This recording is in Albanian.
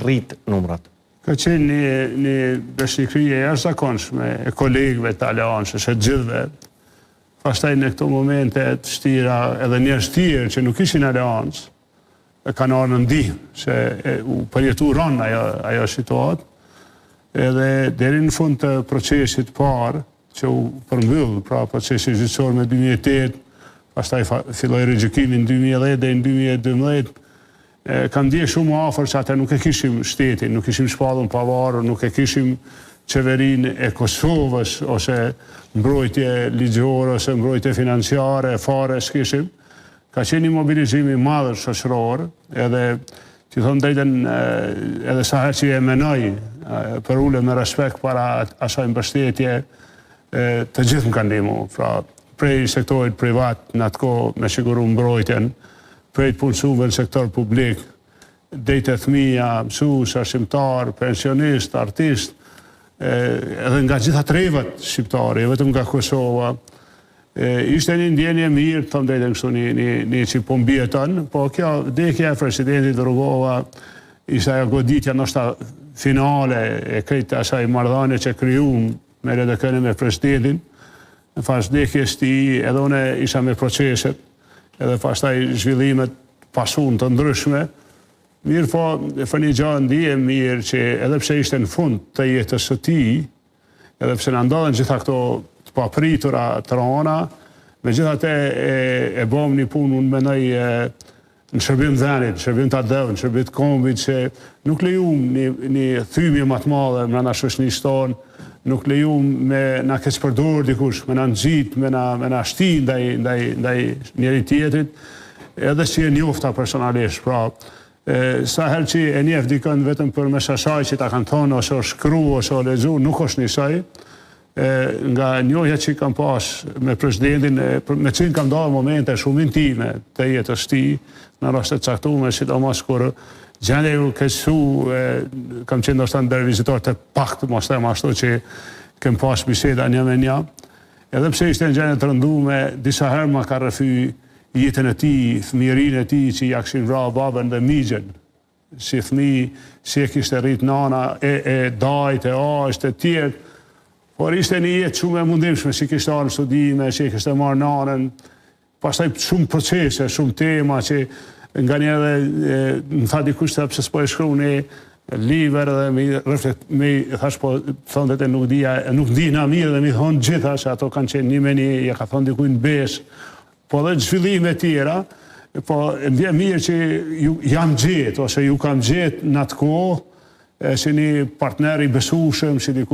rrit numrat. Ka qenë një, një besnikëri e jashtëzakonshme e kolegëve të aleancës, e të gjithëve. Pastaj në këto momente të vështira edhe njerëz të tjerë që nuk ishin aleancë, e kanë ardhur në ndihmë, se e, u përjetu rëndë ajo, ajo situatë. Edhe deri në fund të procesit parë, që u përmbyll, pra procesi gjyqësor me 2008, pastaj filloi rigjykimi në 2010 deri në 2012, e, kam ndje shumë afër që atë nuk e kishim shtetin, nuk ishim shpallur pavarur, nuk e kishim qeverinë e Kosovës ose mbrojtje ligjore ose mbrojtje financiare, fare s'kishim. Ka qenë një mobilizim i madh shoqëror, edhe t'i them drejtën edhe sa herë që e menoj, përulem me respekt para asaj mbështetje, të gjithë më kanë ndihmu. Pra, prej sektorit privat në atë kohë me siguru mbrojtjen, prej të punësuve në sektor publik, deri te fëmija, mësues, arsimtar, pensionist, artist, edhe nga gjitha trevat shqiptare, jo vetëm nga Kosova. Ishte një ndjenjë e mirë, të them drejtën kështu një, një, një që po mbijeton, po kjo vdekja e presidentit Rugova ishte ajo goditja ndoshta finale e krejt asaj marrëdhënie që krijuam me LDK-në me presidentin. Në fakt vdekjes tij, edhe unë isha me proceset, edhe pastaj zhvillimet pasun të ndryshme. Mirë po, për një gjë ndihem mirë që edhe pse ishte në fund të jetës së tij, edhe pse na ndodhen gjitha këto të papritura të rëna, megjithatë e, e bëm një punë, unë mendoj e, në shërbim të vendit, në shërbim të atdheut, në shërbim të kombit, që nuk lejum një, një thymje më të madhe mbrenda shoqërisë tonë, nuk lejum me na keqpërdor dikush, me na nxit, me na me na shti ndaj ndaj ndaj njëri tjetrit, edhe si e njofta personalisht. Pra, e, sa herë që e njeh dikën vetëm përmes asaj që ta kanë thonë ose o shkru ose o lexu, nuk është njësoj. E, nga njohja që kam pas me presidentin, e, me cilin kam ndarë momente shumë intime të jetës tij, në raste të caktuara, sidomos kur gjendja ju keqësu, e, kam qenë ndoshta ndër vizitorët të paktë, mos them ashtu që kem pas biseda një me një. Edhe pse ishte në gjendje të rëndume, disa herë ma ka rrëfy jetën e tij, fëmijërinë e tij që ja kishin vrarë babën dhe mixhën si fëmijë, si e kishte rrit nana e, e dajt, e axht, e tjerë. Por ishte një jetë shumë e mundimshme, si kishte ardhur në studime, si e kishte marrë nanën, pastaj shumë procese, shumë tema që nga një edhe më tha dikush se pse s'po e shkruan një libër dhe me reflekt me thash po thonë vetë nuk dija, nuk ndihna mirë dhe mi thonë gjitha se ato kanë qenë një me një, ja ka thonë dikujt në besë, po edhe zhvillime tjera, po ndjem mirë që ju jam gjetë ose ju kam gjetë në atë kohë si një partner i besueshëm, si dikush.